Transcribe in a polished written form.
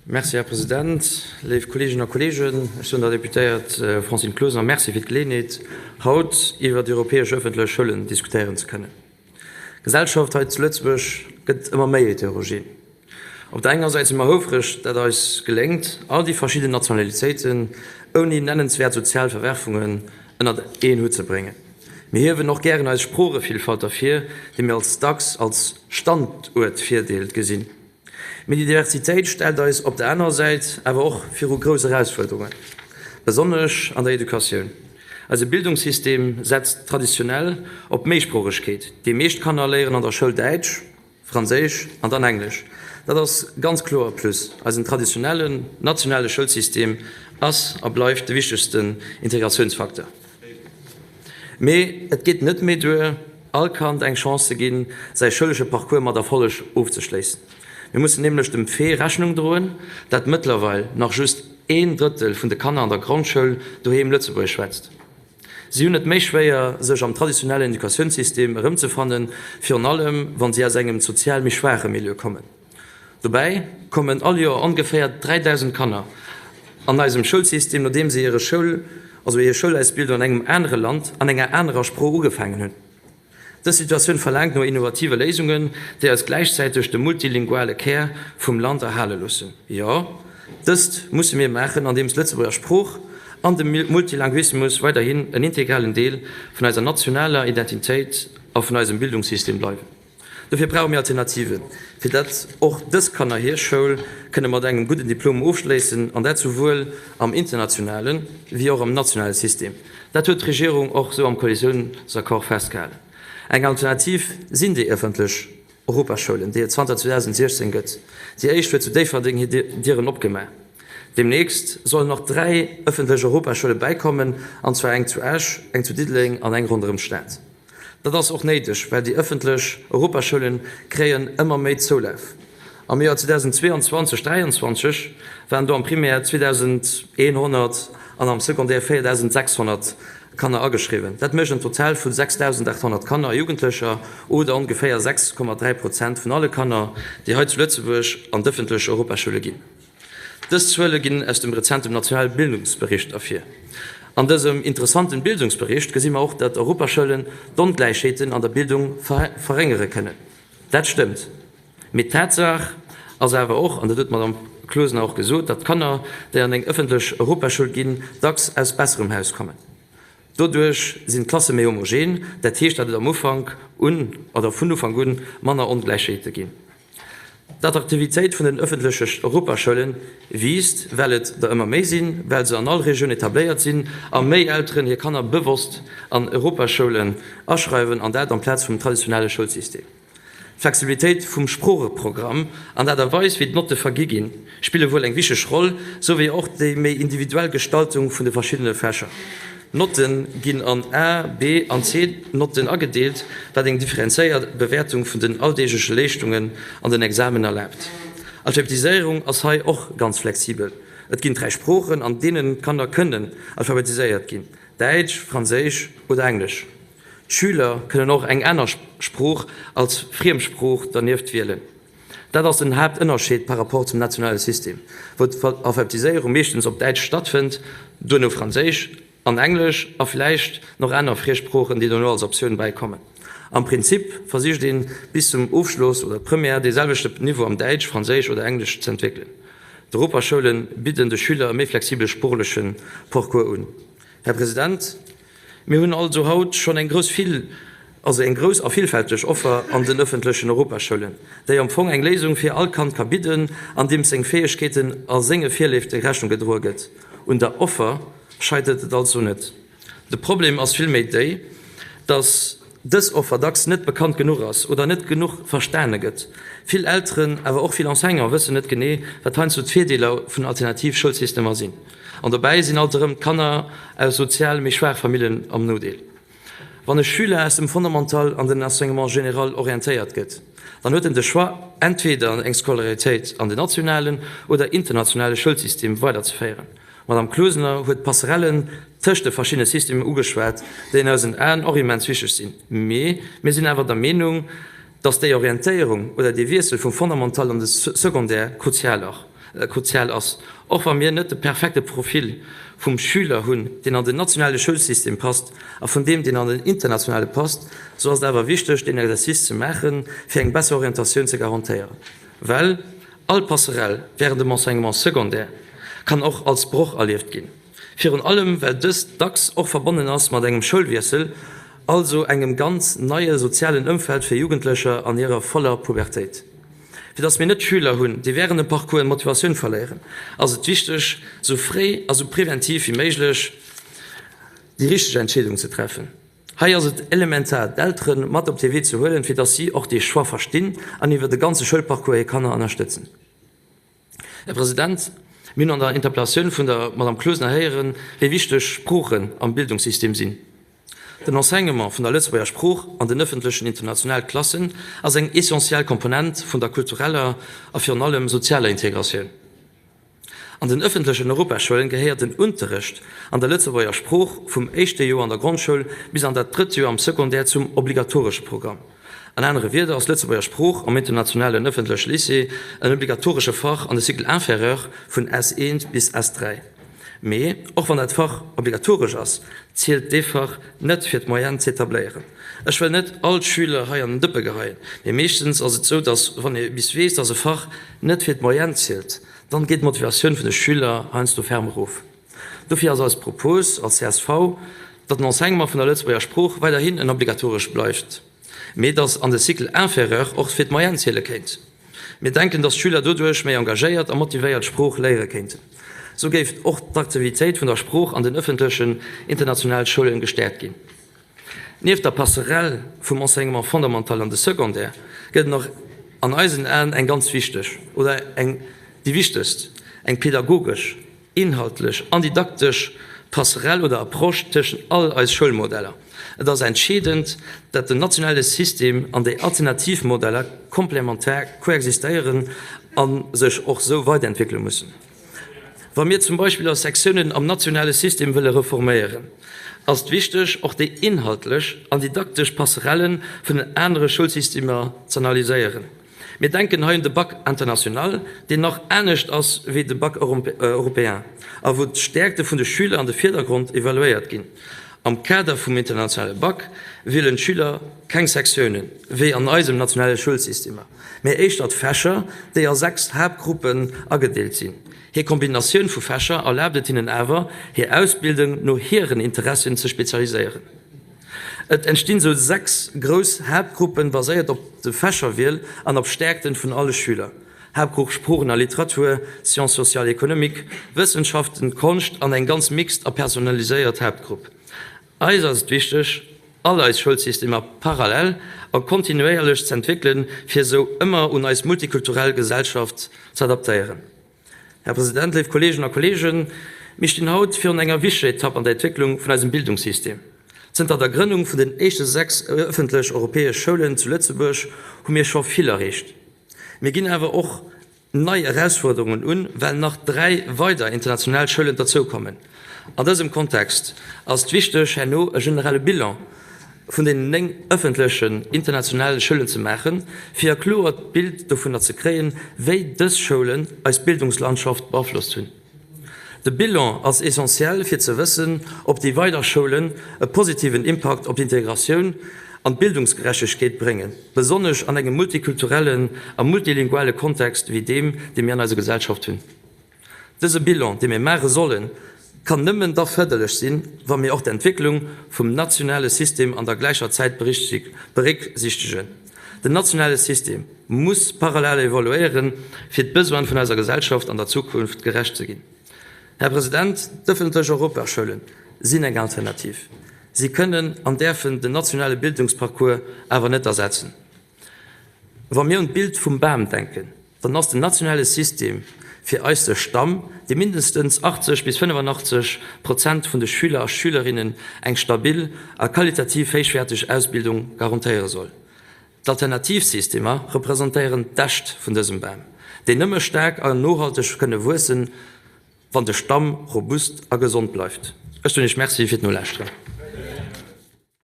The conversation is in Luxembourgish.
Merci, Här President. Léif Kolleeginnen a Kolleegen, ech soen der Deputéiert Francine Closener Merci fir d'Geleeënheet, haut iwwer déi europäesch ëffentlech Schoulen diskutéieren ze kënnen. D'Gesellschaft hei zu Lëtzebuerg gëtt ëmmer méi heterogen. Op der enger Säit si mer houfreg, dat eis geléngt, all déi verschidden Nationalitéiten ouni nennenswäert sozial Verwerfungen ënnert een Hutt ze bréngen. Mir hiewen och gären eis Sproochevillfalt ervir, déi mir als dacks als Standuertvirdeel gesinn. Mee déi Diversitéit stellt eis op der anerer Säit awer och viru grouss Erausfuerderungen, besonnesch an der Educatioun. Eise Bildungssystem setzt traditionell op Méisproochegkeet. Déi meescht Kanner léieren an der Schoul Däitsch, Franséisch an dann Englesch. Dat ass ganz kloer e Plus. Eisen traditionellen nationale Schoulsystem ass a bleift de wichtegsten Integratiounsfacteur. Mee et geet net méi duer, all Kand eng Chance ze ginn, säi schoulesche Parcours mat Erfolleg ofzeschléissen. Mir mussen nämlech dem Fait Rechnung droen, dat mëttlerweil nach just een Drëttel vun de Kanner an der Grondschoul doheem Lëtzebuergesch schwätzt. Si hunn et méi schwéier, sech am traditionellen Educatiounssystem erëmzefannen, virun allem wann si aus engem sozial méi schwaache Milieu kommen. Dobäi kommen all Joer ongeféier 3.000 Kanner an eisem Schoulsystem, nodeem se hire Schoul, also hir Schoulausbildung an engem anere Land an enger anerer Sprooch ugefaangen hunn. Dës Situatioun verlaangt no innovative Léisungen, déi eis gläichzäiteg de multilinguale Kär vum Land erhale loossen. Jo, dëst musse mir maachen, andeems d'Lëtzebuerger Sprooch an de Multilinguismus weiderhin en integralen Deel vun eiser nationaler Identitéit a vun eisem Bildungssystem bleiwen. Dofir brauche mir Alternativen, fir datt och dës Kanner hir Schoul kënne mat engem gudden Diplom ofschléissen, an dat souwuel am internationale wéi och am nationale System. Dat huet d'Regierung och esou am Koalitiounsaccord festgehalen. Eng Alternativ sinn déi ëffentlech Europaschoulen, déi et zanter 2016 gëtt. Déi éischt huet zu Déifferdeng hir Dieren opgemaach. Deemnächst sollen nach 3 ëffentlech Europaschoule bäikommen, an zwar eng zu Esch, eng zu Diddeleng an eng ronderëm d'Stad. Dat ass och néideg, well déi ëffentlech Europaschoule kréien ëmmer méi Zoulaf. Am Joer 2022, 23 waren do am Primaire 2.100 an am Secondaire 4.600 Kanner ageschriwwen. Dat mécht en Total vu 6.800 Kanner a Jugendlecher oder ongeféier 6,3 Prozent vun alle Kanner, déi hei zu Lëtzebuerg an d'ëffentlech Europaschoule ginn. Dës Zuele ginn aus dem rezentem nationale Bildungsbericht ervir. An dësem interessanten Bildungsbericht gesi mer och, datt Europaschoulen d'Ongläichheeten an der Bildung verréngere kënnen. Dat stëmmt. Mee d'Tatsaach ass awer och, an dat huet d'Madame Closener och gesot, datt d'Kanner, déi an eng ëffentlech Europaschoul ginn, dacks aus besserem Haus kommen. Doduerch sinn d'Klasse méi homogen, dat heescht, datt et am Ufank un oder vun Ufank un manner Ongläichheete ginn. D'Attraktivitéit vun den ëffentleche Europaschoule wiisst, well et der ëmmer méi sinn, well se an all Regioun etabléiert sinn a méi Elteren hir Kanner bewosst an Europaschoulen aschreiwen, an dat amplaz vum traditionelle Schoulsystem. D'Flexibilitéit vum Sproocheprogramm an d'Aart a Weis, wéi d'Notte vergi ginn, spille wuel eng wichteg Roll, sou wéi och déi méi individuell Gestaltung vun de verschiddene Fächer. D'Notte ginn an A-, B an C-Notten agedeelt, wat eng differenzéiert Bewäertung vun den alldeegleche Leeschtungen an den Examen erlaabt. Alphabetiséierung ass hei och ganz flexibel. Et ginn 3 Sproochen, an deenen d'Kanner kënnen alphabetiséiert ginn, Däitsch, Franséisch oder Englesch. D'Schüler kënnen och eng aner Sprooch als Friemsprooch dernieft wielen. Dat ass den Haaptënnerscheed par rapport zum nationale System, wou d'Alphabetiséierung meeschtens op Däitsch stattfënnt, duerno Franséisch an Englesch a vläicht nach aner Friesproochen, déi dono als Optioun bäikommen. Am Prinzip versicht een, bis zum Ofschloss oder Première dee selwechte Niveau am Däitsch, Franséisch oder Englesch z'entwéckelen. D'Europaschoule bidden de Schüler e méi flexibele sproochleche Parcours un. Här President, Mir hunn also haut schonn eng grouss vill, also eng grouss a villfälteg Offer an den ëffentlechen Europaschoulen, déi am Fong eng Léisung fir all Kand ka bidden, andeems seng Fäegkeeten a senge Virléifte Rechnung gedroe gëtt. Un der Offer scheitert et also net. De Problem ass villméi déi, dass dës Offer dacks net bekannt genuch ass oder net genuch verstane gëtt. Vill Elteren, awer och vill Enseignante wëssen net genee, wat heiansdo d'Virdeeler vun alternativ Schoulsystemer sinn. An dobäi sinn alt erëm d'Kanner aus sozial méi schwaach Famillen am Nodeel. Wann e Schüler aus dem Fondamental an den Enseignement général orientéiert gëtt, dann huet en de Choix, entweder eng Scolaritéit an den nationalen oder internationale Schoulsystem weiderzeféieren. D'Madame Closener huet d'Passerellen tëscht de verschiddene Systemer ugeschwat, déi an eisen Aen och immens wichteg sinn. Mee mir sinn awer der Meenung, dass déi Orientéierung oder dee Wiessel vum Fondamental an de Secondaire kruzial ass. Kruzial ass. Och wa mir net de perfekte Profil vum Schüler hunn, deen an den nationale Schoulsystem passt, a vun deem, deen an den internationale passt, sou ass et awer wichteg, deen Exercice ze maachen, fir eng besser Orientatioun ze garantéieren. Well all Passerelle während dem Enseignement secondaire kann och als Broch erlieft ginn. Virun allem well dëst dacks och verbonnen ass mat engem Schoulwiessel, also engem ganz neie sozialen Ëmfeld fir Jugendlecher an hirer voller Pubertéit. Fir dass mir net Schüler hunn, déi während dem Parcours d'Motivatioun verléieren, ass et wichteg, sou fréi a sou preventiv wéi méiglech déi richteg Entscheedung ze treffen. Hei ass et elementar, d'Eltere mat op dee Wee ze huelen, fir dass si och dee Choix verstinn an iwwer de ganze Schoulparcours hir Kanner ënnerstëtzen. Här President, mir hunn an der Interpellatioun vun der Madame Closener héieren, wéi wichteg Sproochen am Bildungssystem sinn. Den Enseignement vun der Lëtzebuerger Sprooch an den ëffentlechen international Klassen ass eng essentiell Komponent vun der kultureller a virun allem sozialer Integratioun. An den ëffentlechen Europaschoulen gehéiert den Unterrecht an der Lëtzebuerger Sprooch vum éischte Joer an der Grondschoul bis an dat drëtt Joer am Secondaire zum obligatoresche Programm. An anere Wierder ass d'Lëtzebuerger Sprooch am internationalen ëffentleche Lycée en obligatoresche Fach an de Cycle inférieur vun S1 bis S3. Mee och wann dat Fach obligatoresch ass, zielt dee Fach net fir d'Moyenne z'etabléieren. Ech wëll net all d'Schüler hei an den Dëppe geheien, mee meeschtens ass et sou, dass wann ee bis weess, dass e Fach net fir d'Moyenne zielt, dann geet d'Motivatioun vun de Schüler heiansdo ferm erof. Dofir ass eis Propos als csv, datt den Enseignement vun der Lëtzebuerger Sprooch weiderhin en obligatoresch bleift, mee datt an de Cycle inférieur och fir d'Moyenne ziele kéint. Mir denken, datt d'Schüler doduerch méi engagéiert a motivéiert d'Sprooch léiere kéinten. Sou géif och d'Attraktivitéit vun der Sprooch an den ëffentlechen internationale Schoulen gestäerkt ginn. Nieft der Passerelle vum Enseignement fondamental an de Secondaire gëtt et nach an eisen Aen eng ganz wichteg, oder eng déi wichtegst, eng pedagogesch, inhaltlech an didaktesch Passerelle oder Approche tëschent all eis Schoulmodeller. Et ass entscheedend, dat den nationale System an déi alternativ Modeller komplementär koexistéieren a sech och sou weiderentwéckele mussen. Wa mir zum Beispill eis Sektiounen am nationale System wëlle reforméieren, ass et wichteg, och déi inhaltlech an didaktesch Passerelle vun den anere Schoulsystemer z'analyséieren. Mir denken hei un de Bac international, deen nach anescht ass wéi de Bac européen a wou d'Stäerkte vun de Schüler an de Virdergrond evaluéiert ginn. Am Kader vum internationale Bac wielen d'Schüler keng Sektiounen, wéi an eisem nationale Schoulsystemer, mä éischter d'Fächer, déi a 6 Haaptgruppen agedeelt sinn. Hir Kombinatioun vu Fächer erlaabt et hinnen awer, hir Ausbildung no hiren Interessien ze spezialiséieren. Et entstinn sou 6 grouss Haaptgruppen, baséiert op de Fächerwiel an op Stäerkten vun alle Schüler, Haaptgrupp Sproochen a Literatur, Sciences sociales et économiques, Wëssenschaften, Konscht an eng ganz mixed a personaliséiert Haaptgrupp. Eis ass et wichteg, all eis Schoulsystemer parallel a kontinuéierlech z'entwéckelen, fir esou ëmmer un eis multikulturell Gesellschaft z'adaptéieren. Här President, léif Kolleegen a Kolleegen, mir stinn haut virun enger wichteger Etapp an der Entwécklung vun eisem Bildungssystem. Zënter der Grënnung vun den éischte 6 ëffentlech europäesch Schoulen zu Lëtzebuerg hu mir scho vill erreecht. Mir ginn awer och nei Erausfuerderungen un, well nach 3 weider international Schoulen derzoukommen. An dësem Kontext ass et wichteg, herno e generelle Bilan vun deenen 9 ëffentlechen internationale Schoulen ze maachen, fir e kloert Bild dovunner ze kréien, wéi dës Schoulen eis Bildungslandschaft beaflosst hunn. De Bilan ass essentiell fir ze wëssen, ob déi weider Schoulen e positiven Impakt op d'Integratioun an d'Bildungsgerechtegkeet bréngen, besonnesch an engem multikulturellen a multilinguale Kontext wéi deem, dee mir an eiser Gesellschaft hunn. Dëse Bilan, dee mir maache sollen, kann nëmmen da fërderlech sinn, wa mir och d'Entwécklung vum nationale System an der gläicher Zäit berécksichtegen. Den nationale System muss parallel evoluéieren, fir d'Besoine vun eiser Gesellschaft an der Zukunft gerecht ze ginn. Här President, d'ëffentlech Europaschoule sinn eng Alternativ. Si kënnen an däerfen den nationale Bildungsparcours awer net ersetzen. Wa mir un d'Bild vum Bam denken, dann ass den nationale System fir eis de Stamm, dee mindestens 80 bis 85 Prozent vun de Schüler a Schülerinnen eng stabil a qualitativ héichwäerteg Ausbildung garantéiere soll. D'Alternativsystemer representéieren d'Äscht vun dësem Bam, déi nëmme staark a nohalteg kënne wuessen, wann de Stamm robust a gesond bleift. Ech soen Iech Merci fir d'Nolauschteren.